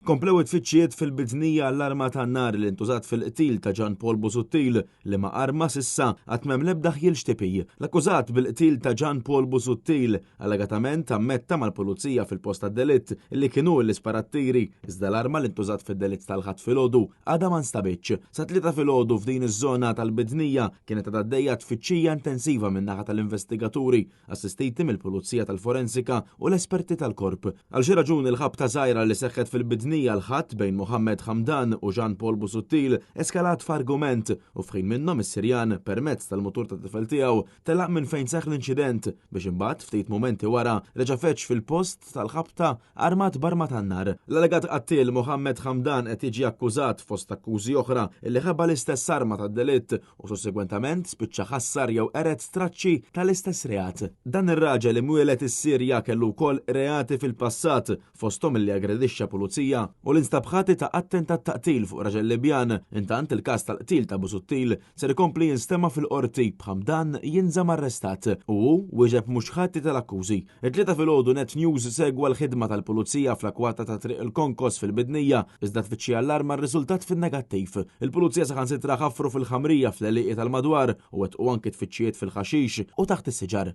Komplew it-tfittxijiet fil-Bidnija għall-arma tan-nar li ntużat fil-qtil ta' Jean Paul Busuttil, liema arma s'issa għad m'hemm l-ebda ħjiel x'tipi. L-akkużat bil-qtil ta' Jean Paul Busuttil allegatament ammetta mal-Pulizija fil-post tad-delitt li kien hu li spara t-tiri, iżda l-arma li ntużat fid-delitt tal-Ħadd filgħodu għadha ma nstabitx. Sat-Tlieta filgħodu f'din iż-żona tal-Bidnija kienet għadha għaddejja tfittxija intensiva min-naħa tal-investigaturi assistiti mill-Pulizija tal-Forensika u l-esperti tal-Korp. Għal xi raġuni l-ħabta żgħira li seħħet fil-Bidnija l-Ħadd bejn Mohammed Hamdan u Jean Paul Busuttil eskalat f'argument u f'ħin minnhom is-Sirjan permezz tal-mutur tat-tifel tiegħu telaq minn fejn seħħ l-inċident biex imbagħad ftit mumenti wara reġa' feġġ fil-post tal-ħabta armat b'arma tan-nar. L-allegat qattiel Mohammed Hamdan qed jiġi akkużat fost akkużi oħra li ħeba l-istess arma tad-delitt u sussegwentament spiċċa ħassar jew qered traċċi tal-istess reat. Dan ir-raġel imwieled is-Sirja kellu wkoll reati fil-passat, fosthom li aggredixxa pulizija u li nstab ħati ta' attentat ta' qtil fuq raġel Libjan. Intant il-każ tal-qtil ta' Busuttil ser ikompli jinstema' fil-Qorti b'Hamdan jinżamm arrestat u hu wieġeb mhux ħati tal-akkużi. It-Tlieta filgħodu Net News segwa l-ħidma tal-Pulizija fl-akkwata ta' Triq il-Konkos fil-Bidnija, iżda tfittxija għall-arma rriżultat fin-negattiv. Il-Pulizija saħansitra ħaffru fil-ħamrija fl-għelieqi tal-madwar u wettqu anki tfittxijiet fil-ħaxix u taħt is-siġar.